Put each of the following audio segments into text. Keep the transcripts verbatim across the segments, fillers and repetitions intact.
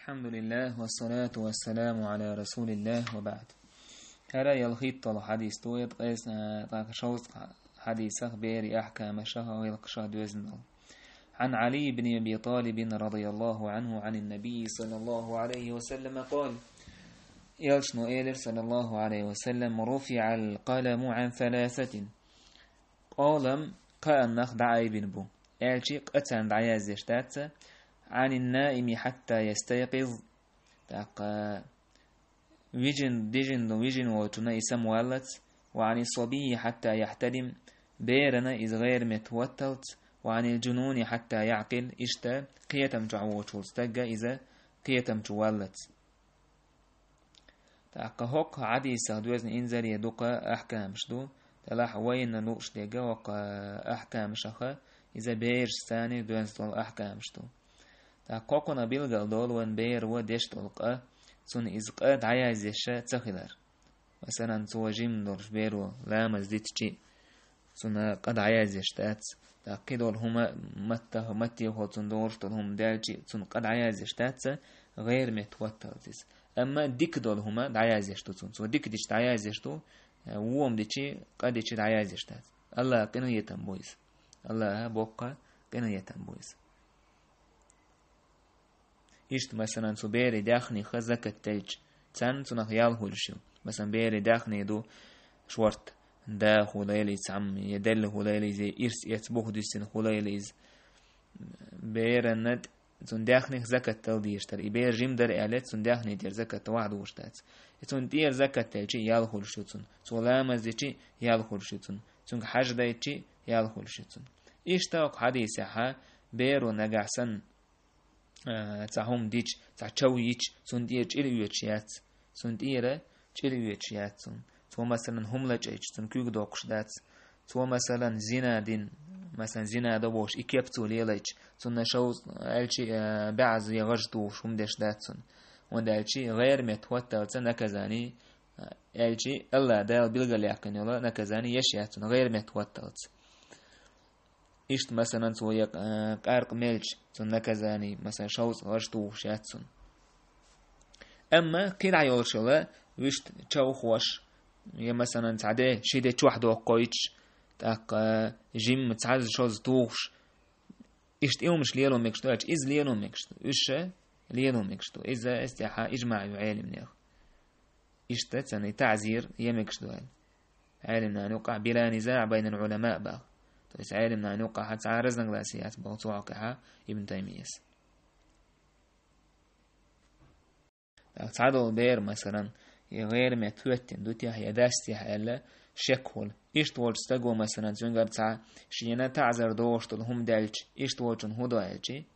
الحمد لله والصلاة والسلام على رسول الله وبعد. ХӀара ялхитталу хьадис ду, я ткъес, а, тӀаккха шовзткъа хьадисах бери ахкамашах гӀелкхашах доьзна долу. عن علي بن أبي طالب رضي الله عنه عن النبي صلى الله عليه وسلم قال: Элчано элира, саллаллаху алейхи ва саллям: «رفع القلم عن ثلاثة». Къолам кхааннах дӀаайбина бу. Аьлчи къа царна дӀаяздеш дац, عن النائم حتى يستيقظ. ТӀаккха вижин, дижин, вижин волчунна и самаваллац, وعن الصبي حتى يحتلم. Берана иза гӀайр метта хӀотталц, وعن الجنون حتى يعقل. Иштта кхетам чохь волчул стагга иза кхетам чу валлац. ТӀаккха хӀокху хьадисах доьзна инзаре дукха ахкамаш ду, делахь вайна лууш дерг хӀокху ахкамашаха, иза бераш царна доьзна долу ахкамаш ду. ТӀаккха кхокхунах билгал долу вайн беро деш долу къа, цунна иза къа дӀаяздеш ца хилар. Масалан, цо жима долуш беро ламаз дитчи, цунна къа дӀаяздеш дац. ТӀаккха кхидолу хӀума матта-, маттехула цунна долуш долу хӀума даьлчи, цунна къа дӀаяздеш дац, гӀайр метта хӀотталц иза. Амма дика долу хӀума дӀаяздеш ду цунна. Цо дика дича дӀаяздеш ду, вон дичи, къа дичи дӀаяздеш дац. Аллахьа къинхетам бу иза. Аллахьа боккха къинхетам бу иза. Иштта, масалан, цу берийн даьхнех закат делча, царна цунах ял хуьлуш ю. Масалан, берийн даьхни ду шорта, да хуьлийла иза цхьамма, я делла хуьлийла иза, я ирс эца бух дуьссина хуьлийла иза. Беранна тӀ-, цунна даьхнех закат дала дезаш дара. И бер жима дара аьлла, цунна даьхни тӀера закат вахьа дугӀуш дац. И цунна тӀера закат делчи, ял хуьлуш ю цунна. Цо ламаз дичи, ял хуьлуш ю цунна. Цуьнга хьажа дайчи, ял хуьлуш ю цунна. Иштта оцу хьадисехьа, беро нагахь санна, а, цхьа хӀума дича, цхьа чов йича, цунна тӀера чӀир оьцуш яц. Цунна тӀера чӀир оьцуш яц цунна. Цо, масалан, хӀума лачкъийча, цунна куьг доккхуш дац. Цо, масалан, зина дина, масалан, зина до бохуш, и кеп цо лелайча, цунна шовзткъа аьлчи, а, бӀозза я гӀаж тухуш хӀума деш дац цунна. ХӀунда аьлчи гӀайр метта хӀотталца наказани, а, аьлчи Аллахь Дала билгалъяьккхина йолу наказани еш яц цунна, гӀайр метта хӀотталца. Иштта, масалан, цо я, э, къаркъа мелча, цунна наказани, масалан, шовзткъа гӀаж тухуш яц цунна. Амма кхин дӀа йолуш йола, вуьшта чов хууш, я, масалан, цхьа де, ши де чохь доккхуьйтуш, тӀаккха жимма цхьа шозза тухуш, иштта и хӀумаш лело мегаш ду аьлча, иза лело мегаш ду, уьш лело мегаш ду. Иза эццехьа ижмаъ ю Ӏелимнех. Иштта царна и таӀзир е мегаш ду аьлла. Ӏелимнана юкъахь била низаъ байнал Ӏулама баха. То есть Ӏелимнана юкъахь цхьа разногласие яц боху цу хьокъехьа Ибн Таймияс. ТӀаккха цхьадолу бер, масалан, я гӀайр метта хӀоьттина ду техьа, я дац техьа аьлла, шек хуьлу. Иштта волчу стаго, масалан, цуьнгара цхьа шена таӀзар дохуш долу хӀума даьлча, иштта волчунна хӀун до аьлчи?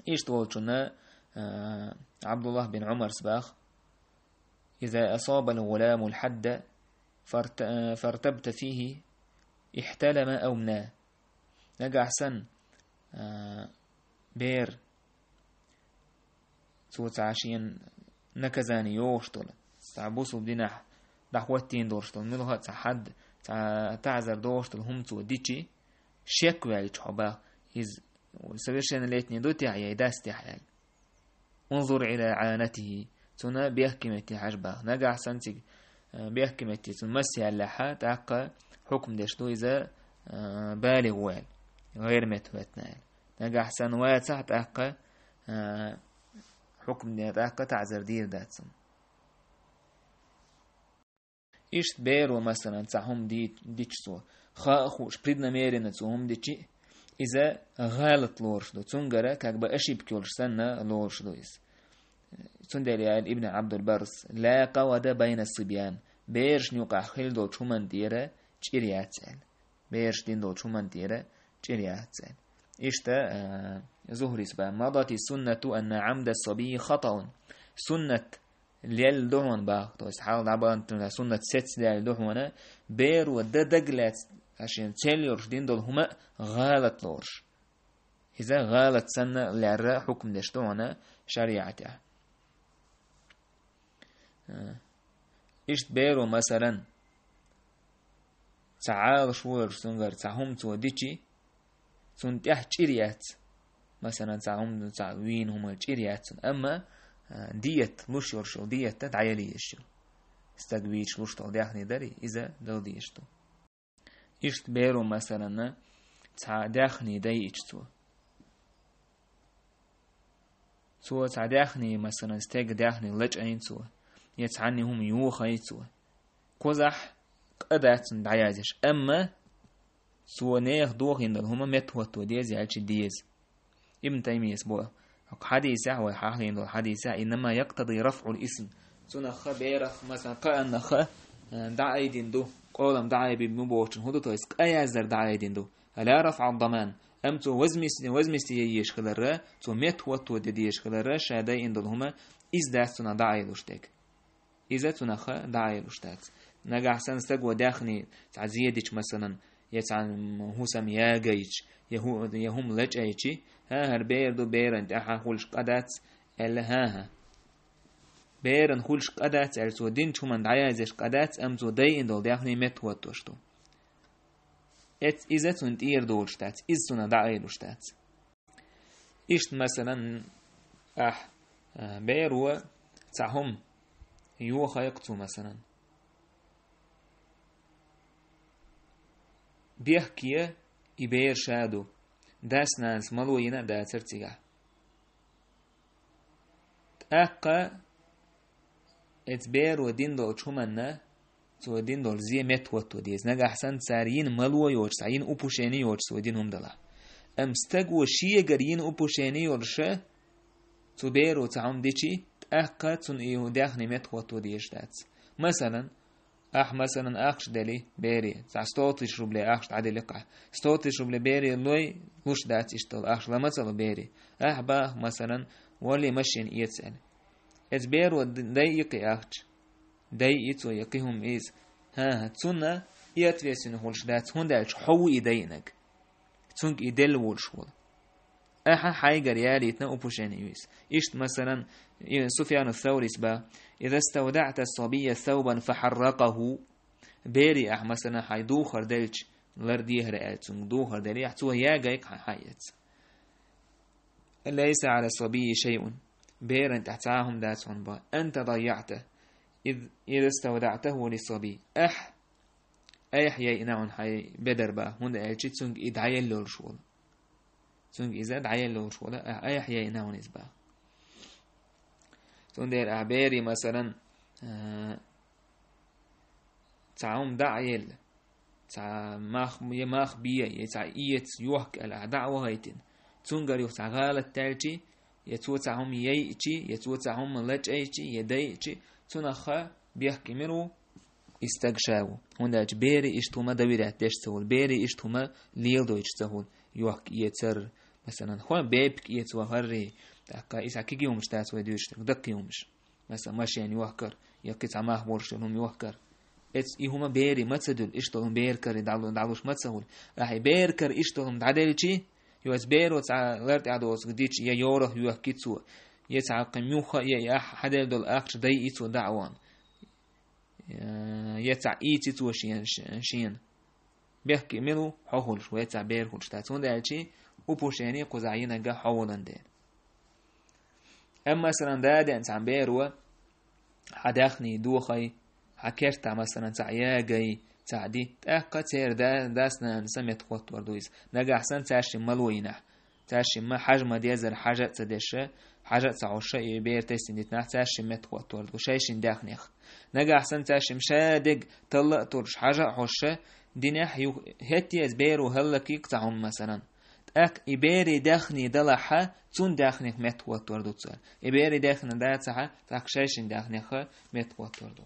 Иштта волчунна, а, Ӏабдуллах бин Ӏумарс баха: «Иза асабал гӀуламул хьадда фарта-, фартабта фихи ихталама ау мна». Нагахь санна, а, бер цо цхьа шена наказание йохуш долу, цхьа бусулба динахь дӀахӀоттийна долуш долу, муьлха а цхьа хьад, цхьа таӀзар дохуш долу хӀума цо дичи, шек ваьлча хьо баха, иза совершеннолетний ду техьа, я дац техьа аьлла. «Унзур иля Ӏанатихи», цунна бехке метте хьажа баха. Нагахь санна цига, э, бехке метте цунна мас яьллехьа, тӀаккха хьукм деш ду иза, э, балигӀ ву аьлла, гӀайр метта хӀоьттина аьлла. Нагахь санна вацахь, тӀаккха, э, хьукм де, тӀаккха таӀзар дийр дац цунна. Иштта беро, масалан, цхьа хӀума ди-, дича цо, хаа а хууш, преднамеренно цо хӀума дичи, иза гӀалат лоруш ду. Цунгара, как бы, ошибка йолуш санна лоруш ду иза. Цундела аьлла Ибн Ӏабдул-Баррас: «Ла къавада байна сибьян». Берашна юкъахь хила долчу хӀуманна тӀера чӀир яц аьлла. Бераш дина долчу хӀуманна тӀера чӀир яц аьлла. Иштта, а, Зухрис бан: «Мадати суннату анна Ӏамда сабийи хатаун». Суннат лелла ду хьуна баха, то есть хьал дӀабаханчунга суннат сецна лелла ду хьуна, беро дан дагалаьцна, шен цел йолуш дина долу хӀума а гӀалат лоруш. Иза гӀалат санна лаьрра хьукм деш ду хьуна шариӀатехь. Иштта беро, масалан, цхьа Ӏалаш волуш цуьнгара цхьа хӀума цо дичи, цунна тӀехь чӀир яц. масалан, цхьа хӀума, цхьа вийна хӀума чӀир яц цунна. Амма, а, диет, луш йолуш йолу диетта дӀаяла езаш ю. Стаг вийча луш долу даьхни дарий, иза дала дезаш ду. Иштта беро, масалан, цхьа даьхни дайича цо. Цо цхьа даьхни, масалан, стеган даьхни лачкъийна цо, я цхьанна хӀума йохий цо. Кхузахь къа дац цунна дӀаязъеш, амма цо нехан дохийна долу хӀума меттахӀотто деза аьлча деза. Ибн Таймияс бо хьадисехь, вай хьахийна долу хьадисехь: «Иннама якътади рафъул исм». Цунах берах, масалан, кхааннах, э, дӀаайдина ду, къолам дӀаайбина ду бохучун хӀун ду, то есть къа яздар дӀаайдина ду. Ала рафъа даман. Амма цо возмес-, возмести яйеш хиларра, цо меттахӀотто де дезаш хиларра, ша дайина долу хӀума, иза дац цунах дӀаайлуш дерг. Иза цунах дӀаайлуш дац. Нагахь санна стаго даьхни цхьа зедича, масалан, я цхьа, м, хӀусам ягайча, я хӀу-, я хӀума лачкъийча, хӀан, хӀара бер ду, беран тӀехь хуьлуш къа дац, аьлла, хӀан-хӀа. Беран хуьлуш къа дац аьлла, цо динчу хӀуманна дӀаязъеш къа дац, амма цо дайина долу даьхни меттахӀоттош ду. Эц-, иза цунна тӀера долуш дац, иза цунах дӀаайлуш дац. Иштта, масалан, ахь, а, беро цхьа хӀума йохайкх цо, масалан. Бехке и бер ша ду, дас-нанас мало йина а дацара цигахь. ТӀаккха эца беро дина долчу хӀуманна цо дина долу зе меттахӀотто деза. Нагахь санна цара йина мало йоцуш, цхьа йина упущение йоцуш цо дина хӀума далахь. Амма стаго шегара йина упущение йолуша, цу беро цхьа хӀума дичи, тӀаккха цунна и даьхни меттахӀотто дезаш дац. Масалан, ахь, масалан, ахча дели бере, цхьа сто тысяч рублей ахча дӀаделли-кх ахь. Сто тысяч рублей бере лой, луш дац иштта долу ахча, ла ма ца ло бере. Ахь бах, масалан, валли машина эца аьлла. Эца беро д-, дайи кхин ахча. Дайи цо я кхин хӀума иза. ХӀан-хӀа, цунна и ответственный хуьлуш дац, хӀунда аьлча хьо ву и дайинарг. Цуьнга и делла волуш волу. Ахьа хьайгара ялийтина упущение ю иза. Иштта, масалан, и Суфьяну Саурис бах: «Иза ставдаъта сабия саубан фахьарракъаху». Берий ахь, масалан, хьайн духар делча, лар дехара аьлла, цуьнга духар делий ахь, цо ягайкх хьайн хьаэца. «Лайса ала сабии шайъун». Беран тӀехь цхьа а хӀума дац хьуна бах. «Анта дайяъта, из-, иза ставдаътаху ли сабий». Ахь, айхьа яйина хьуна хьайн бедар бах, хӀунда аьлча цуьнга и дӀаелла йолуш волу. Цуьнга иза дӀаелла йолуш волу, ахь айхьа яйина хьуна иза бах. Цундела ахь берий, масалан, а, цхьа хӀума дӀа а елла, цхьа мах, я мах бе, я цхьа эца йохка аьлла, ахь дӀа а вахийтина, цуьнгара юха цхьа гӀалат даьлчи, я цо цхьа хӀума яйчи, я цо цхьа хӀума лачкъийчи, я дайчи, цунах бехке мила ву? И стаг ша ву. ХӀунда аьлча бере иштта хӀума доверять деш ца хуьлу, бере иштта хӀума леладойтуш ца хуьлу, йохка эцар, масалан, хӀун бепиг эца вахаррий, тӀаккха иза кегий хӀумаш дац вай дуьйцуш дерг, даккхий хӀумаш. Масалан, машен йохкар, я кхин цхьа мах болуш долу хӀума йохкар. Эц-, и хӀума бере ма ца дуьллу, иштта долу хӀума бер каре дӀалу-, дӀалуш ма ца хуьлу. Ахь и бер кара иштта долу хӀума дӀаделчи, йоцу беро цхьа лар тӀехь доцург дичи, я йорах йохки цо, я цхьа кхин муьлхха а, я и ахь хьаделла долу ахча дайи цо дӀа а вахана. Я, я цхьа ийци цо шен-, ш-, шена. Бехке мила ву? Хьо хуьлуш ву, я цхьа бер хуьлуш дац. ХӀунда аьлча упущение кхузахь йинарг хьо волан дела. Амма, масалан, да деана цхьа беро, хьан даьхни дохий, хьан кертахь, масалан, цхьа ягий, цхьа ди, тӀаккха церан да-, дас-нанас меттахӀоттор ду иза. Нагахь санна цаьршимма мало йинехь, цаьршимма хьажа ма-деззара, хьажа а ца деша, хьажа а ца хьоша, и бер тесна дитинехь, цаьршимма меттахӀоттор ду шайшин даьхнех. Нагахь санна цаьршимма ша дерг талла а туьллуш, хьажа а хьоша, динехь ю-, хӀетте иза беро хӀаллакйи-кх цхьа хӀума, масалан. ТӀаккха и берий даьхни далахьа, цунна даьхнех меттахӀоттор ду цара. И берий даьхни дацахьа, тӀаккха шайшин даьхнех меттахӀоттор ду.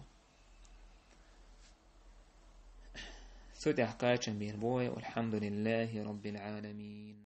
Цу тӀехь кхачам бийр бу вай, валхьамдулиллахи раббил Ӏаламин.